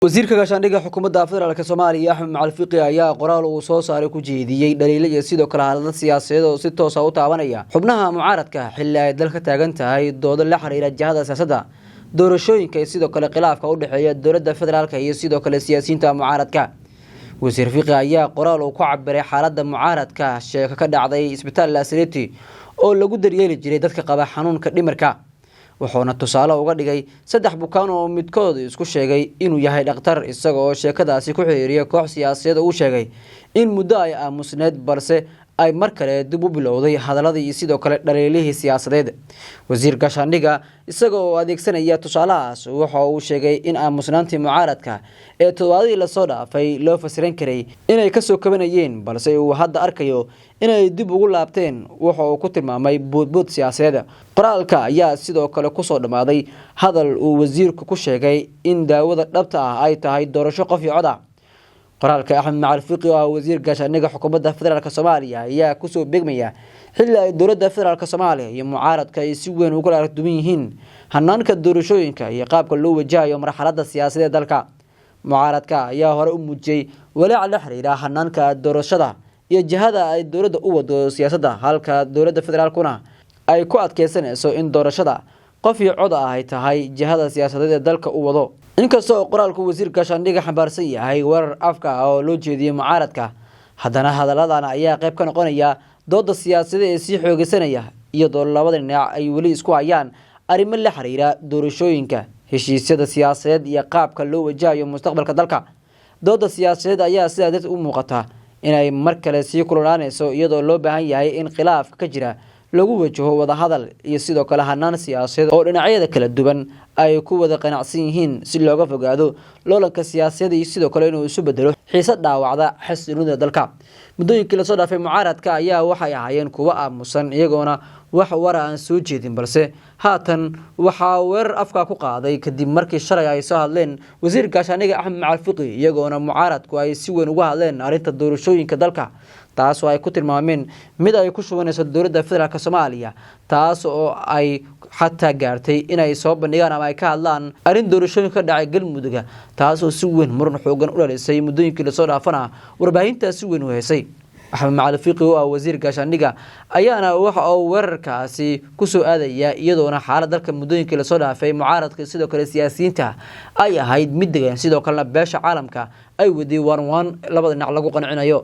Wasiirka gaashaandhigga Xukuumadda Federaalk Soomaaliya, Axmed Macalin Fiqi, ayaa qoraal uu soo saaray ku jeediyey dhaliilo iyo sidoo kale hadallo siyaasadeed oo si toosa u taabanaya xubnaha mucaaradka, xilli ay dalka taagan tahay doodo la xiriira jihada siyaasadda, doorashooyinka iyo sidoo kale khilaafka u dhexeeya dowladda federaalk iyo sidoo kale siyaasiyiinta mucaaradka. Wasiir Fiqi ayaa qoraal uu ku cabiray xaaladda mucaaradka sheeko ka dhacday isbitaal Laasareti oo lagu daryeeli jiray dadka qaba xanuunka dhimirka, wuxuuna tusaale uga dhigay saddex bukaan oo midkood isku sheegay inuu yahay dhakhtar, isaga oo sheekadaasi ku xiriiriya koox siyaasadeed oo uu sheegay in muddo ay aamusneed, balse ay mar kale dib u bilowday hadaladii iyo sidoo kale dhaliilihii siyaasadeed. Wasiir gaashaandhigga, isaga oo adeegsanaya tusaalahaas, waxa uu sheegay in aamusnaantii mucaaradka ee toddobaadadii lasoo dhaafay loo fasiran karay inay kasoo kabanayeen, balse uu hadda arkayo inay dib ugu laabteen waxa uu ku tilmaamay boodbood siyaasadeed. Qoraalka ayaa sidoo kale kusoo dhammaaday hadal uu wasiirku ku sheegay in daawada dhabta ah ay tahay doorasho qof iyo cod ah. Qoraalka Axmed Macalin Fiqi, oo ah wasiir gaashaandhigga Xukuumadda Federaalk Soomaaliya, ayaa kusoo beegmaya xilli ay dowladda federaalk Soomaaliya iyo mucaaradka ay si weyn ugu kala aragduwan yihiin hanaanka doorashooyinka iyo qaabka loo wajahayo marxaladda siyaasadeed ee dalka. Mucaaradka ayaa hore u muujiyey walaac la xiriira hanaanka doorashada iyo jihada ay dowladda u wado siyaasadda, halka dowladda federaalkuna ay ku adkeysanayso in doorashada qof iyo cod ah ay tahay jihada siyaasadeed ee dalka u wado. Inkasta oo qoraalku wasiir gaashaandhigga xambaarsan yahay weerar afka ah oo loo jeediyey mucaaradka, haddana hadalladan ayaa qayb ka noqonaya dooda siyaasadeed ee sii xoogeysanaya, iyadoo labada dhinac ay weli isku hayaan arrimo la xiriira doorashooyinka, heshiisyada siyaasadeed iyo qaabka loo wajahayo mustaqbalka dalka. Dooda siyaasadeed ayaa sidaa darteed u muuqata inay mar kale sii kululaanayso, iyadoo loo baahan yahay in khilaafka ka jira lagu wajaho wadahadal iyo sidoo kale hanaan siyaasadeed oo dhinacyada kala duwan ay ku wada qanacsan yihiin, si looga fogaado loolanka siyaasadeed iyo sidoo kale inuu isu bedelo xiisad dhaawacda xasiloonida dalka. Muddooyinkii lasoo dhaafay, mucaaradka ayaa waxay ahaayeen kuwo aamusan, iyagoona wax wara aan soo jeedin, balse haatan waxaa weerar afka ku qaaday kadib markii shalay ay soo hadleen wasiir gaashaandhigga Axmed Macalin Fiqi, iyagoona mucaaradku ay si weyn uga hadleen arrinta doorashooyinka dalka, taas oo ay ku tilmaameen mid ay ku shubanayso dowladda federaalk Soomaaliya, taas oo ay xataa gaartay inay soo bandhigaan ama ay ka hadlaan arrin doorashooyinka ka dhacay Galmudug, taas oo si weyn muran xoogan u dhalisay. Muddooyinkii lasoo dhaafana warbaahintaa si weyn u heysay. Axmed Macalin Fiqi, oo ah wasiir gaashaandhigga, ayaana waxa uu weerarkaasi kusoo aadaya iyadoona xaalad dalka muddooyinkii lasoo dhaafay mucaaradka sidoo kale siyaasiyiinta ay ahayd mid degan, sidoo kalena beesha caalamka ay waday waanwaan labada dhinac lagu qancinayo.